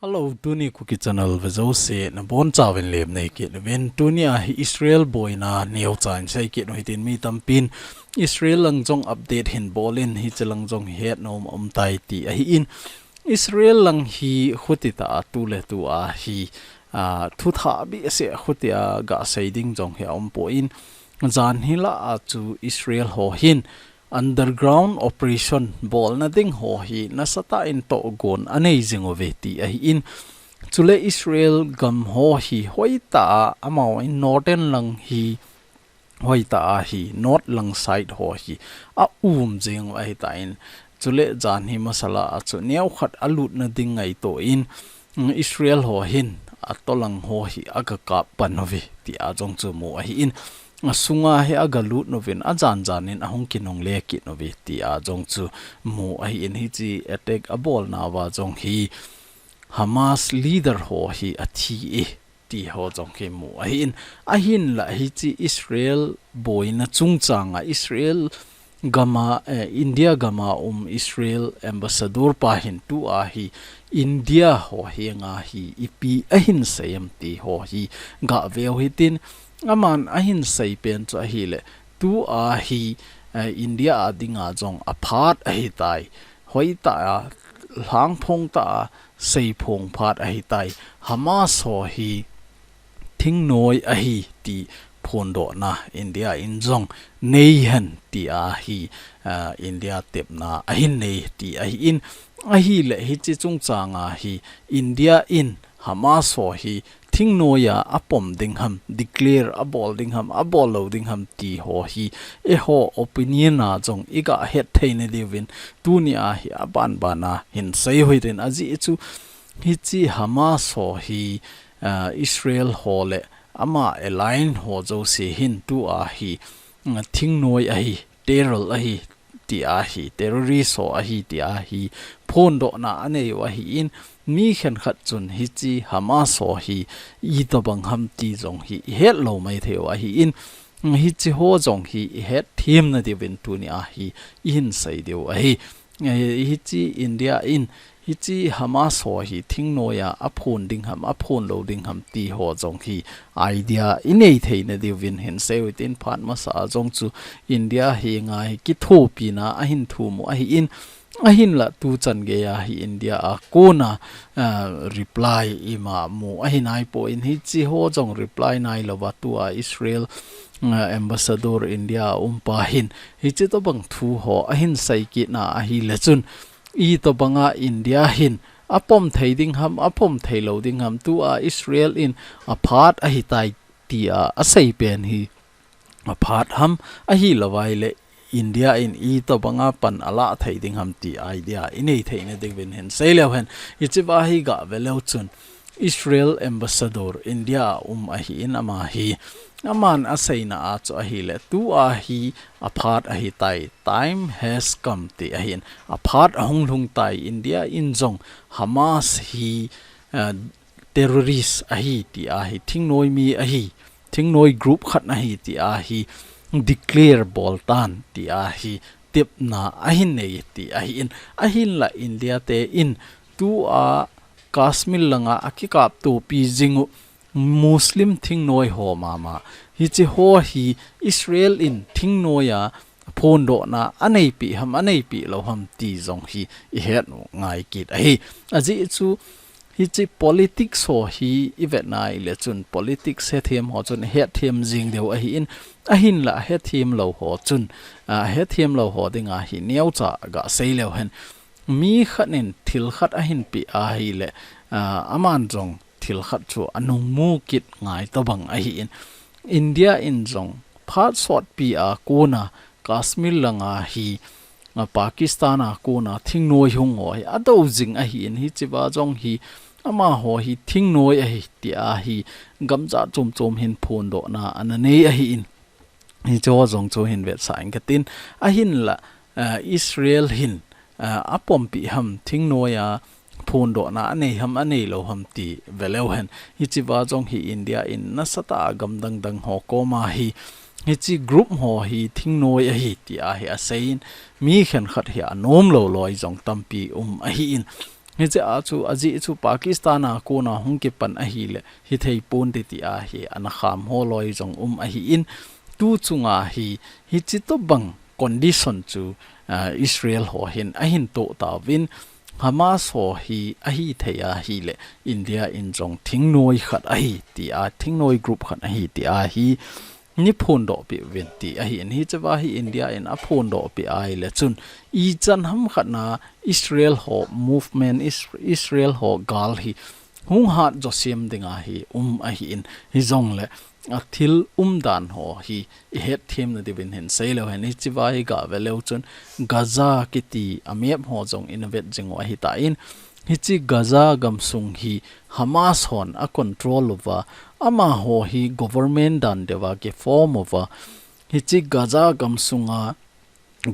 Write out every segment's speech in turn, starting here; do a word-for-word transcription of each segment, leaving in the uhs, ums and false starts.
Hello, tuni Kuki Channel vejouse nabonchauvin lemna nei kit uvin. Tunia hi Israel boina neocha in sei kit u hitin, mi tampin Israel lang jong update hin bolin, hiche lang jong hetnom umtai ti ahin. Israel lang hi khuti tah a tuletua hi, ah, thu thah behseh khutia gasei ding jong hi aumpon, jan hilah a chu Israel ho hin underground operation bolna ding ho hi nasatah in tohgon anei jing uve ti ahin. Chule Israel gam ho hi hoitah a, amaho in northern lang hi hoitah a hi, north lang side ho hi aum jing u ahitan. Chule jan hi masala a chu neokhat alutna ding ngaito in, mm, Israel ho hin atolang ho hi agakap pan uve tia jong chu mu ahin. Asunga hi agalut uvin, ajan jan in ahung kinungle kit uve tia jong chu mu ahin. Hiche attack abolnauva jong hi Hamas leader ho hi athi e ti ho jong hi mu ahin. Ahinlah hiche Israel boina chungchanga Israel gama, eh, India gama um Israel ambassador pa hin tua hi India ho henga hi ipi ahin seiyem ti ho hi gave u hitin, aman ahin seipen chu ahile, tua hi, eh, India a dinga jong aphat ahitai. Hoitah a, lhangphong tah a, seiphong phat ahitai. Hamas ho hi thingnoi ahi ti phondohna India in jong neihen tia hi, ah, India tepna ahin nei ti ahin. Ahile hiche chungchanga hi India in Hamas ho hi thingnoiya apom ding ham, declare abol ding ham, abol lou ding ham ti ho hi eiho opinion a jong iga hetthei nadiuvin tunia hi abanbana hin sei u hitin, ajeh chu hiche Hamas ho hi, ah, Israel ho le ama alliance ho jouse hin tua hi, ah, thingnoi ahi, terror ahi tia hi, terrorist ho ahi tia hi phondohna anei u ahin, mi khenkhat chun hiche Hamas ho hi itobang ham ti jong hi ihet lou maithei u ahin, hiche ho jong hi ihet them nadiuvin tunia hi ihin sei diu ahi. Eh, hiche India in hiche Hamas ho hi thingnoiya aphon ding ham, aphon lou ding ham ti ho jong hi idea inei thei nadiuvin hin sei u hitin, phat masa a jong chu India henga hi kithopina ahin thum u ahin, ahinlah tuchan geiya hi India a kona, ah, reply ima mu ahi naipon, hiche ho jong reply nailouva tua Israel, ah, ambassador India a um pa hin hiche tobang thu ho ahin sei kitna ahile chun, itobanga India hin apom thei ding ham, apom thei lou ding ham, tua Israel in aphat ahitai tia asei pen hi aphat ham, ahilouva ahile India in itobanga pan alah thei ding ham ti idea inei thei nadiuvin hin sei leu hen. Hichea hi gave leu chun Israel ambassador India a um ahin, ama hi aman aseina a chu ahile, tua hi aphat ahitai, time has come ti ahin, aphat ahung lhung tai, India in jong Hamas hi, eh, terrorist ahi tia hi, thingnoi mi ahi, thingnoi group khat ahi tia hi declare bol tan tia hi tepna ahin nei ti ahin, ahinlah India te in tua Kashmir langa akikaptopi jing u Muslim thingnoi ho mama, hiche ho hi Israel in thingnoiya phondohna aneipeh ham, aneipeh lou ham ti jong hi ihet u ngai kit ahi. Ajeh chu hiche politics ho hi ivet nai le chun politics hethem ho chun ihet them jing diu ahin, ahinlah hethem lou ho chun, ah, hethem lou ho dinga hi neocha gasei leu hen. Mi khat in thil khat ahin peh ahile, ah, aman jong thil khat chu anung mu kit ngai tobang ahin. India in jong phat sotpi a kona Kashmir langa hi, ah, Pakistan a kona thingnoi hung ho hi adou jing ahin, hichea jong hi amaho hi thingnoi ahi tia hi gamjat chom chom hin phondohna ana nei ahin. Hiche ho jong chu hin vetsah inge katin, ahinlah, ah, Israel hin, ah, apompi ham, thingnoiya phondohna anei ham, anei lou ham ti ve leu hen. Hichea jong hi India in nasatah a gam dang dang ho koma hi, hiche group ho hi thingnoi ahi tia hi aseiyin, mi khenkhat hi anom lou loi jong tampi um ahin. Hiche a chu, ajeh chu Pakistan a kona hung kipan ahile, hithei ponte tia hi, ana kham ho loi jong um ahin, tu chunga hi, hiche tobang condition chu, ah, Israel ho hin ahin toh tauvin, Hamas ho hi ahithei ahile, India in jong thingnoi khat ahi tia, thingnoi group khat ahi tia hi, ni phondoh peh uvin ti ahin, hichea hi India in aphondoh peh ahile chun, ichan ham khat na Israel ho movement, Is-, Israel ho gal hi hung hat jo sem dinga hi um ahin, hijongle athil umdan ho hi ihet them nadiuvin hin seileu hen, hichea hi gave leu chun Gaza kiti a map ho jong ina vet jing u ahitan, hiche Gaza gamsung hi Hamas hon a control uva, amaho hi government dan deuva kiform uva, hiche Gaza gamsunga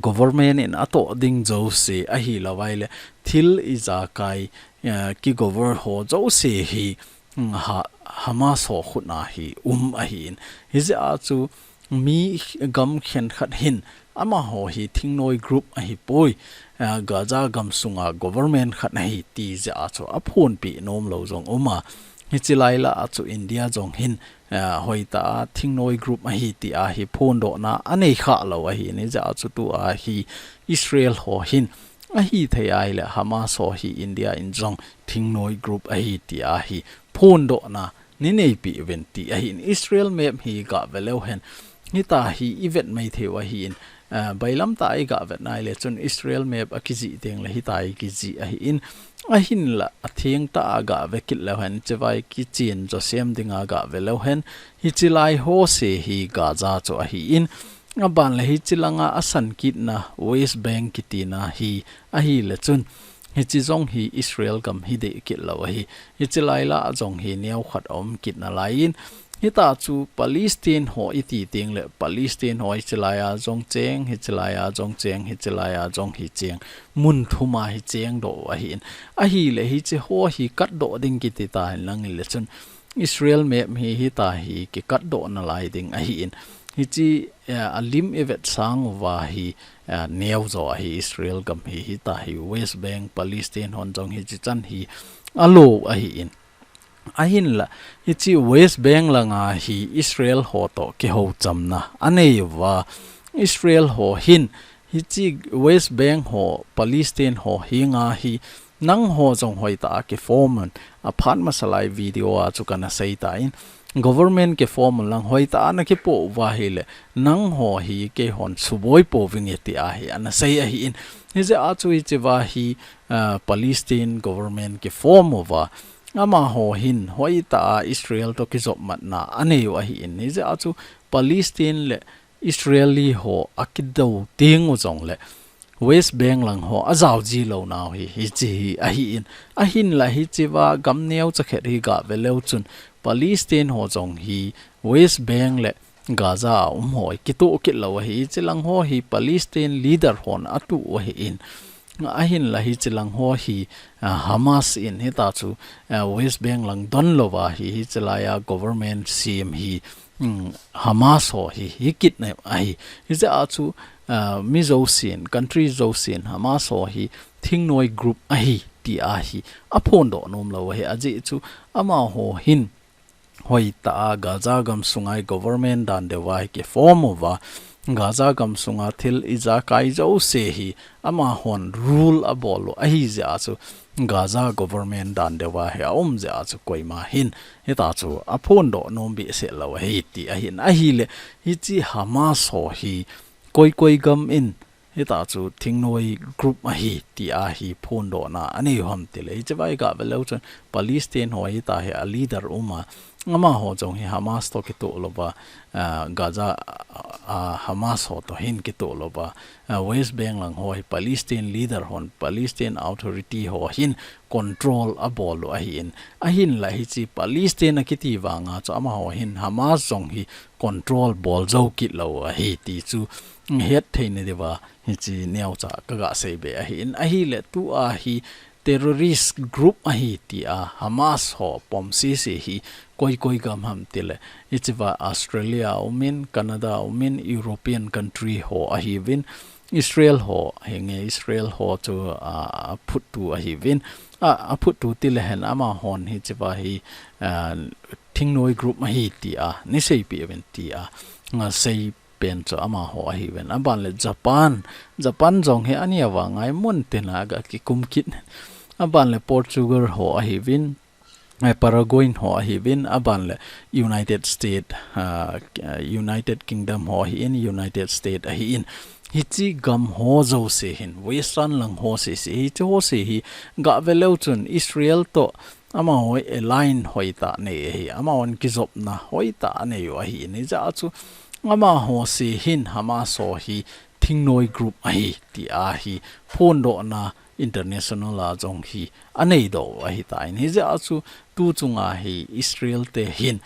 government in atoh ding jouse ahilou vaile, thil ijakai, eh, kigovern ho jouse hi, mm, ha-, Hamas ho khutna hi um ahin. Hijeh a chu mi gam khenkhat hin amaho hi thingnoi group ahipoi, eh, Gaza gamsunga government khat ahi ti jeh a chu aphonpeh nom lou jong uma. Hiche lai lah a chu India jong hin, eh, hoitah a thingnoi group ahi tia hi phondohna anei khalou ahin, hijeh a chu tua hi Israel ho hin ahithei ahile Hamas ho hi India in jong thingnoi group ahi tia hi phondohna nei neipeh uvin ti ahin, Israel map hi gave leu hen, hitia hi ivet maithei u ahin, eh, bailam tah a igave nai le chun Israel map akijih tengle hitia hi kijih ahin, ahinla atheng tah a gave kit leu hen, hichea hi kichen jo sem dinga gave leu hen, hiche lai ho se hi Gaza chu ahin, aban le hiche langa asan kitna West Bank kitina hi ahile chun, hiche jong hi Israel gam hi deh kit lou ahi. Hiche lai lah a jong hi neo khat aum kit nalaiyin, hitia chu Palestine ho iti tengle, Palestine ho hiche laiya jong cheng, hiche laiya jong cheng, hiche laiya jong hi cheng, mun thuma hi chengdoh u ahin. Ahile hiche ho hi katdoh ding kiti ta hen lang ile chun, Israel map hi hitia hi kikatdoh nalai ding ahin. Hiche, eh, alim ivet sang uva hi, eh, neo jo ahi Israel gam hi, hitia hi West Bank, Palestine hon jong hiche chan hi alo ahin. Ahinla, hiche West Bank langa hi Israel ho toh kihouchamna anei uva, Israel ho hin, hiche West Bank ho, Palestine ho henga hi, nangho jong hoitah a kiform un, aphat masa lai video a chu kana seitan, government kiform un lang hoitah a nakipoh uva ahile, nangho hi keihon suboi pouvinge tia hi ana sei ahin. Hijeh a chu hichea hi, ah, Palestine government kiform uva, amaho hin hoitah a Israel toh kijopmatna anei u ahin. Hijeh a chu Palestine le Israeli ho akidou teng u jongle, West Bank lang ho ajao ji lou nau hi, hiche hi ahin. Ahinla hichea gam neocha khat hi gave leu chun, Palestine ho jong hi West Bank le Gaza a um ho hi kitoh kit lou ahi. Hiche lang ho hi Palestine leader hon atoh u ahin. Ahinla hiche lang ho hi, ah, Hamas in hitia chu, ah, West Bank lang don louva hi, hiche laiya government sem hi, mm, Hamas ho hi, hi kit na ahi. Hijeh a chu, ah, mi jousen, country jousen, Hamas ho hi thingnoi group ahi tia hi aphondoh nom lou ahi. Ajeh chu amaho hin hoitah a Gaza gamsunga hi government dan deuva hi kiform uva, Gaza gamsunga thil ijakai jouse hi amahon rule abol u ahi jeh a chu Gaza government dan deuva hi aum jeh a chu koima hin hitia chu aphondoh nom behseh lou ahi ti ahin. Ahile hiche Hamas ho hi koi koi gam in hitia chu thingnoi group ahi tia hi phondohna anei u ham tile, hichea hi gave leu chun Palestine ho hitia hi a leader uma, amaho jong hi Hamas toh kitoh louva, ah, Gaza, ah, Hamas ho toh hin kitoh louva, ah, West Bank lang ho hi Palestine leader hon, Palestine Authority ho hin control abol u ahin. Ahinla hiche Palestine akiti vanga chu amaho hin Hamas jong hi control bol jou kit lou ahi ti chu het thei nadiuva hiche neocha kaga seibe ahin. Ahile tua hi terrorist group ahi tia Hamas ho pom sese hi koi koi gam ham tile, hichea Australia umin, Canada umin, European country ho ahiuvin, Israel ho, henge Israel ho chu, a, a phuttu ahiuvin, a, a phuttu tile hen amahon hichea hi, a, thingnoi group ahi tia, ana seipeh uvin tia, a, seipen chu amaho ahiuvin. Aban le Japan, Japan jong hi ani avang ngai mun tina aga kikum kit. Aban le Portugal ho ahiuvin, eh, Paraguay ho ahiuvin, aban le United States, ah, United Kingdom ho ahin, United States ahin. Hiche gam ho jouse hin, Western lang ho sese, hiche ho se hi, gave leu chun Israel toh, amaho align hoitah nei ahi, amahon kijopna hoitah anei u ahi, hijeh a chu, amaho se hin Hamas ho hi, thingnoi group ahi, tia hi, phondohna, international a jong hi anei doh u ahitan. Hijeh a chu tu chunga hi Israel te hin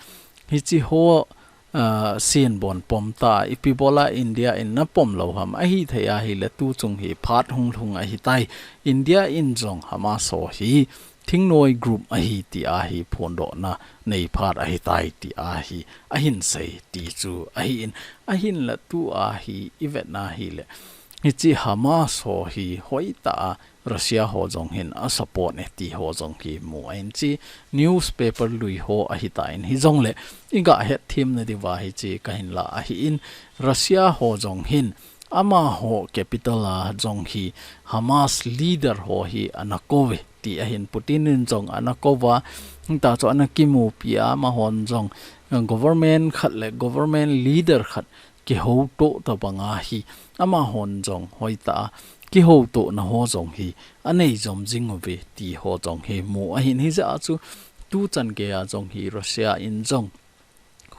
hiche ho, ah, sin bon pom ta, ipi bola India in napom lou ham, ahithei ahile tu chung hi phat hung lhung ahitai. India in jong Hamas ho hi thingnoi group ahi tia hi phondohna nei phat ahitai tia hi ahin sei ti chu ahin, ahinla tua hi ivet na hile hiche Hamas ho hi hoitah a Russia ho jong hin a support e ti ho jong hi mu ahin, hiche newspaper lui ho ahitan, hijongle iga hetthem nadiuva hiche kahin la ahin, Russia ho jong hin amaho capital a jong hi Hamas leader ho hi ana kou ve ti ahin, Putin in jong ana kou va, hita chu ana kimupi a, amahon jong government khat le government leader khat kihoutoh tobanga hi, amahon jong hoitah a kihoutohna ho jong hi anei jom jing uve ti ho jong hi mu ahin, hijeh a chu tu chan geiya jong hi Russia in jong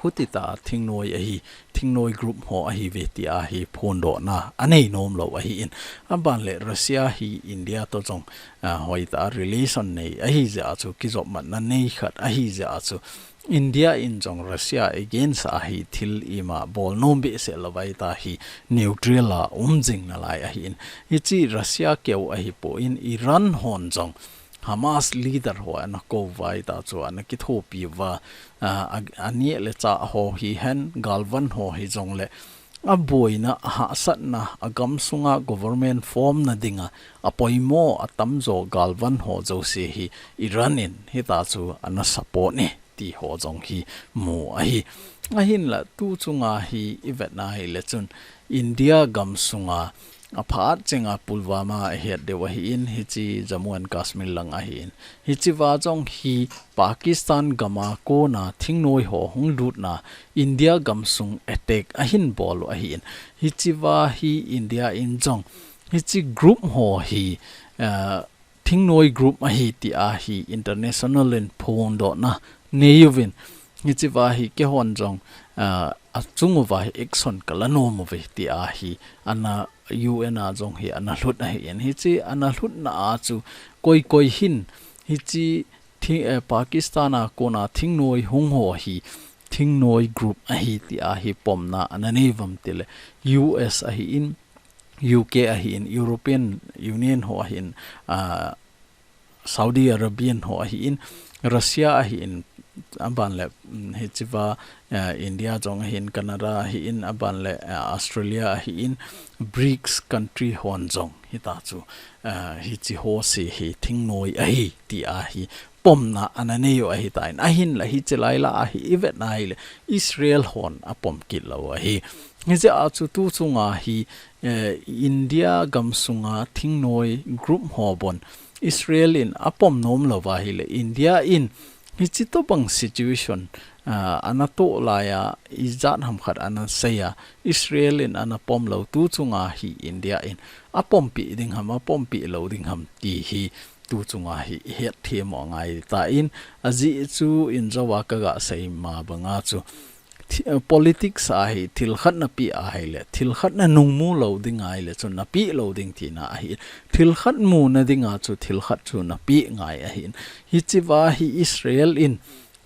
hiti tah a thingnoi ahi, thingnoi group ho ahiuve tia hi phondohna anei nom lou ahin. Aban le Russia hi India toh jong, ah, hoitah a relation nei ahijeh a chu, kijopmatna nei khat ahijeh a chu, India in jong Russia against a hi thil ima bol nom behseh lou vai ta hi neutral a um jing nalai ahin. Hiche Russia keu ahipon Iran hon jong Hamas leader ho ana kou vai ta chu ana kithopi uva, a, a, aneh le chah ho hihen, galvan ho hijongle, aboina, ahahsatna, agam sunga government form na dinga apoimo atamjo galvan ho jouse hi Iran in hita chu ana support e ti ho jong hi mu ahi. Ahinla tu chunga hi ivet na hile chun India gam sunga aphat chenga Pulwama ahet diu ahin, hiche Jammu and Kashmir lang ahin. Hichea jong hi Pakistan gama kona thingnoi ho hung lutna India gam sung attack ahin bol u ahin. Hichea hi India in jong hiche group ho hi, ah, thingnoi group ahi tia hi international in phondohna nei uvin. Hichea hi keihon jong, ah, achung uva hi action kala nom uve tia hi ana U N a jong hi ana lhut ahin. Hiche ana lhutna a chu koi koi hin hiche thi-, eh, Pakistan a kona thingnoi hung ho hi thingnoi group ahi tia hi pomna ana nei uvam tile U S ahin, U K ahin, European Union ho ahin, ah, Saudi Arabian ho ahin, Russia ahin, aban le, mm, hichea, ah, India jong ahin, Canada ahin, aban le, ah, Australia ahin, brics country hon jong hita chu, ah, hiche ho se hi thingnoi ahi tia hi pomna ana nei u ahitan. Ahinla hiche lai lah a hi ivet na hile Israel hon apom kit lou ahi. Hijeh a chu tu chunga hi, eh, India gam sunga thingnoi group ho bon Israel in apom nom lou va hile India in hiche tobang situation, ah, ana toh laiya, ijat ham khat ana seiya, Israel in ana pom lou tu chunga hi India in apompi ding ham, apompi lou ding ham ti hi tu chunga hi ihet them u angaitan, ajeh chu injouva kaga sei ma banga chu thi-, eh, politics a hi thil khat napeh ahile, thil khat nanung mu lou ding ahile chu napeh lou ding tina ahi. Thil khat muna dinga chu thil khat chu napeh ngai ahin. Hichea hi Israel in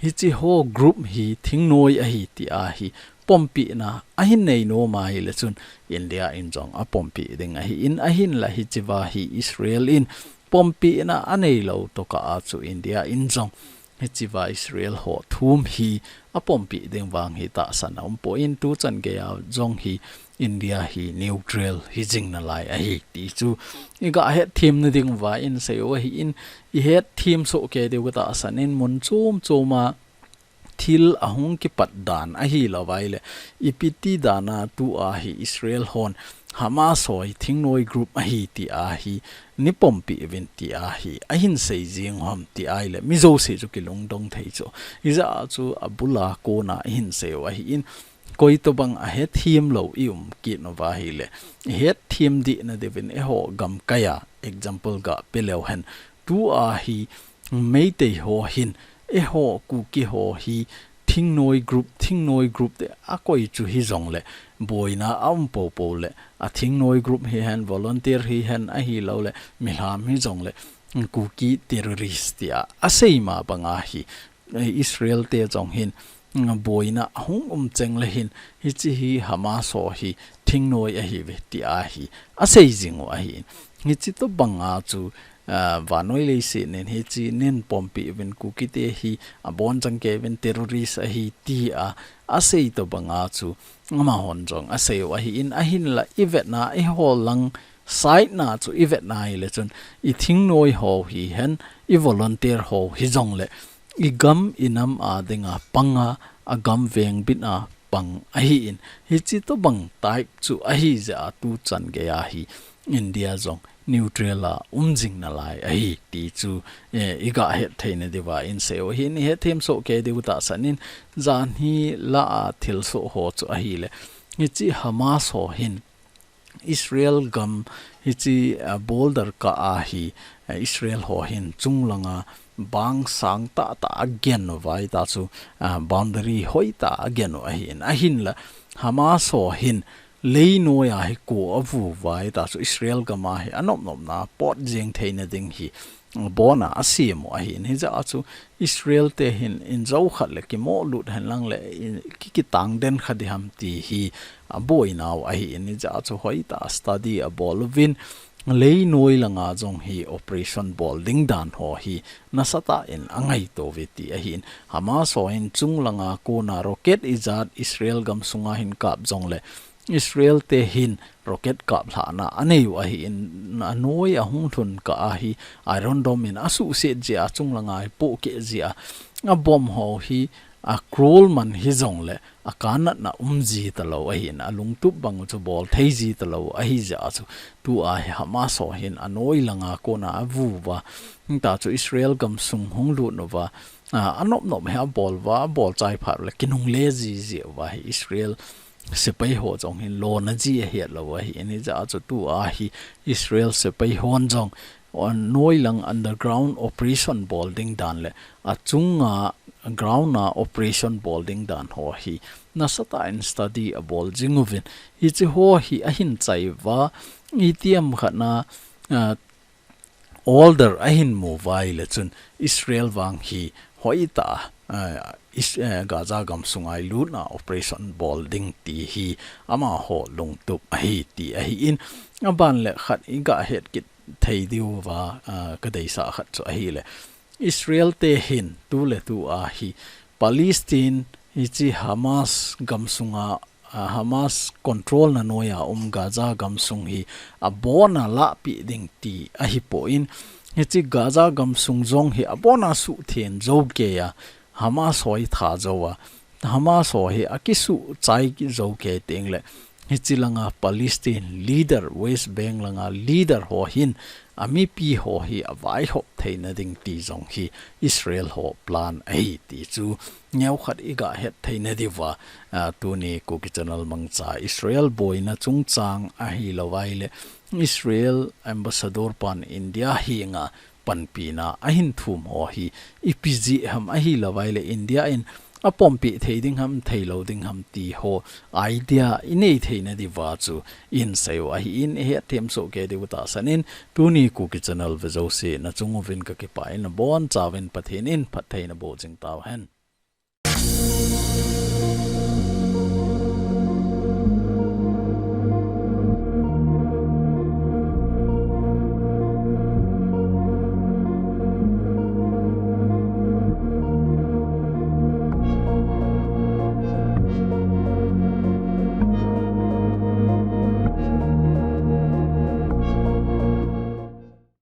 hiche ho group hi thingnoi ahi tia hi pompina ahin nei nom ahile chun India in jong apompi ding ahin, ahinla hichea hi Israel in pompina anei lou tokah a chu India in jong hichea Israel ho thum hi apompi ding vang hi tahsan aumpon, tu chan geiya jong hi India hi neutral hi jing nalai ahi ti chu i ga het them na ding uva in sei u ahi in, i het them soh kei diu ka tahsan in mun chom chom a thil ahung kipat dan ahi lo vai le, ipi ti dan a tua hi Israel hon Hamas ho hi thingnoi group ahi ti a hi ni pompi uvin ti a hi ahin sei jing u ham ti ai le, mi jouse chu kilungdong thei chu. Hijeh a chu abul a kon a i hin sei u ahi in, koi tobang a het them lo i um kit uva ahi le, i het them dih na diuvin eiho gamkai a example ga pe leu hen, tua hi Meitei ho hin, eiho Kuki ho hi thingnoi group, thingnoi group te a koi chu hi jong le, boina a um popo le, a thingnoi group hi hen, volunteer hi hen, ahi lo le, mihem hi jong le, Kuki terrorist ti a, a sei ma bang a hi, eh, Israel te jong hin, mm, boina hung um cheng le hin, hichi hi Hamas ho hi thingnoi ahi ve ti a hi, a sei jing u ahi. Hichi tobang a chu, ah, vannoi leiset in hichi nei pompi uvin Kuki te hi, abon chang kei uvin terrorist ahi ti a, a sei tobang a chu, amahon jong a sei u ahi in, ahin la i vet na eiho lang side na chu i vet na hi le chun, i thingnoi ho hi hen, i volunteer ho hi jong le, i gam i nam a ding a pang a, a gam vengbit a pang ahi in, hichi tobang type chu ahi jeh a tu chan gei a hi India jong neutral a um jing nalai ahi ti chu, eh, i ga het thei na diuva in sei u ahi in, i het them soh kei diu tahsan in, janhi la a thil soh ho chu ahi le, hichi Hamas ho hin Israel gam hichi, ah, border kah a hi, ah, Israel ho hin chunglang a bang sang tah tah a gen uva, hita chu, ah, boundary hoi tah a gen u ahi in, ahin la Hamas ho hin leinoi a hi ko a vu uva, hita chu Israel gam a hi a nop nop na pot jeng thei na ding hi, ah, bon a a sem u ahi in, hijeh a chu Israel te hin in jo khat le kimo lut hen lang le, in ki, kitang den kha di ham ti hi a boina u ahi in, hijeh a chu hoi tah a study a bol uvin, leinoi lang a jong hi operation bol ding dan ho hi nasatah in a ngaito uve ti ahi in, Hamas ho hin chunglang a kon a rocket ijat Israel gam sung a hin kap jong le, Israel te hin rocket kap lhah na a nei u ahi in, a noi a hung lhun kah a hi Iron Dome in a suhset jeh a chunglang a hi pohkeh jeh a, a bomb ho hi a cruel man hi jong le a kanatna um ji ta lo ahi in, a lungtup bang u chu bol thei ji ta lo ahi jeh a chu tua hi Hamas ho hin a noi lang a kon a a vu uva, hita chu Israel gam sung hung lut uva, a, a nop nop hi a bol uva, a bol chai phat le kinungle ji ji uva hi Israel sepai ho jong hin lona ji a het lo ahi in, hijeh a chu tua hi Israel sepai hon jong, a noi lang underground operation bol ding dan le, a chung a ground a operation bol ding dan ho hi nasatah in study a bol jing uvin, hichi ho hi a hin chai uva, itiham khat na, ah, order a hin mu uva le chun Israel vang hi hoi tah a, ah, Is-, eh, Gaza gam sung a i lut na operation bol ding ti hi amaho lungtup ahi ti ahi in, a ban le khat i ga het kit thei diu va, ah, ka deisah khat chu ahi le, Israel te hin tu le tu a hi Palestine hichi Hamas gam sung a, a, Hamas control na noi a um Gaza gam sung hi a bon a lahpeh ding ti ahi poi in, hichi Gaza gam sung jong hi a bon a suhtheng jou kei a, Hamas ho hi tha jou a, Hamas ho hi a kisuh chai jou kei teng le, hichi lang a Palestine leader, West Bank lang a leader ho hin a mipi ho hi a vaihop thei na ding ti jong hi Israel ho plan ahi ti chu neo khat i ga het thei na diu va, ah, tuni Kuki Channel mangcha Israel boina chungchang ahi lo vai le Israel ambassador pan India hi nga panpi na a hin thum ho hi ipi jeh ham ahi lo vai le India in a pompi thei ding ham, thei lo ding ham ti ho idea i nei thei na diu va chu in sei u ahi in, i het them soh kei diu tahsan in, tuni Kuki Channel ve jouse na chung uvin ka kipah in, a bon chauvin Pathen in phattheina boh jing tau hen.